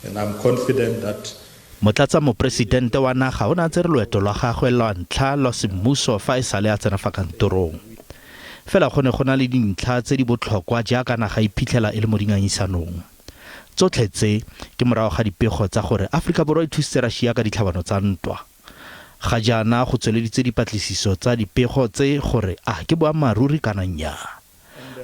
And I'm confident that Motlatsa moporesidente wa naga o ne a tsere loeto lwa gagwe lwa ntlha lwa semmuso fa e sale a tsena fa kantorong. Fela go ne go na le dintlha tse di botlhokwa jaaka naga e iphitlhela e le mo dingangisanong. Tsotlhe tse ke morago ga dipego tsa gore Aforika Borwa e thusitse Russia ka ditlhabano tsa ntwa. Ga jaana go tsweleditswe dipatlisiso tsa dipego tse gore a ke boammaaruri kana nnyaa.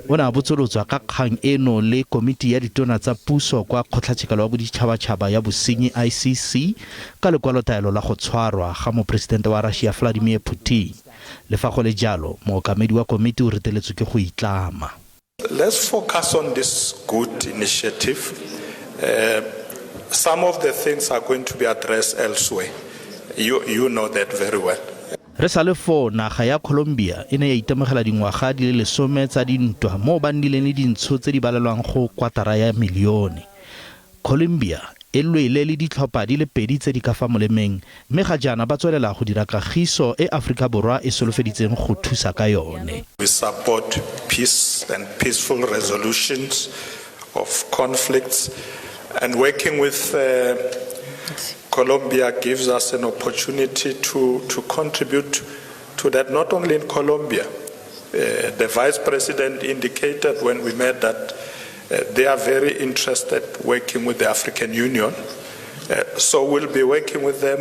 O ne a botsolotswa ka kgang eno le komiti ya ditona tsa puso kwa Kgotlatshekelo ya Boditšhabatšhaba ya Bosenyi, ICC, ka lekwalotaelo la go tshwarwa ga Moporesidente wa Russia Vladimir Putin. Le fa go le jalo, mookamedi wa komiti o reteletswe ke go itlama. Let's focus on this good initiative. Some of the things are going to be addressed elsewhere. You know that very well. Re sa le foo, naga ya Colombia e ne ya itemogela dingwaga di le lesome tsa dintwa moo ba nnileng le dintsho tse di balelwang go kwatara ya milione. Colombia e lwele le ditlhopha di le pedi tse di ka fa molemeng mme ga jaana ba tswelela go dira kagiso e Aforika Borwa e solofeditseng go thusa ka yone. We support peace and peaceful resolutions of conflicts, and working with Colombia gives us an opportunity to contribute to that, not only in Colombia. The Vice President indicated when we met that they are very interested working with the African Union. So we'll be working with them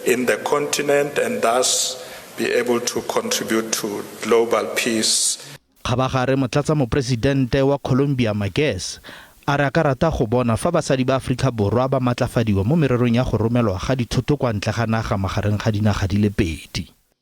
in the continent and thus be able to contribute to global peace. Kgabagare motlatsa moporesidente wa Colombia Marquez a re a ka rata go bona fa basadi ba Aforika Borwa ba matlafadiwa mo mererong ya go romelwa ga dithoto kwa ntle ga naga magareng ga dinaga di le pedi.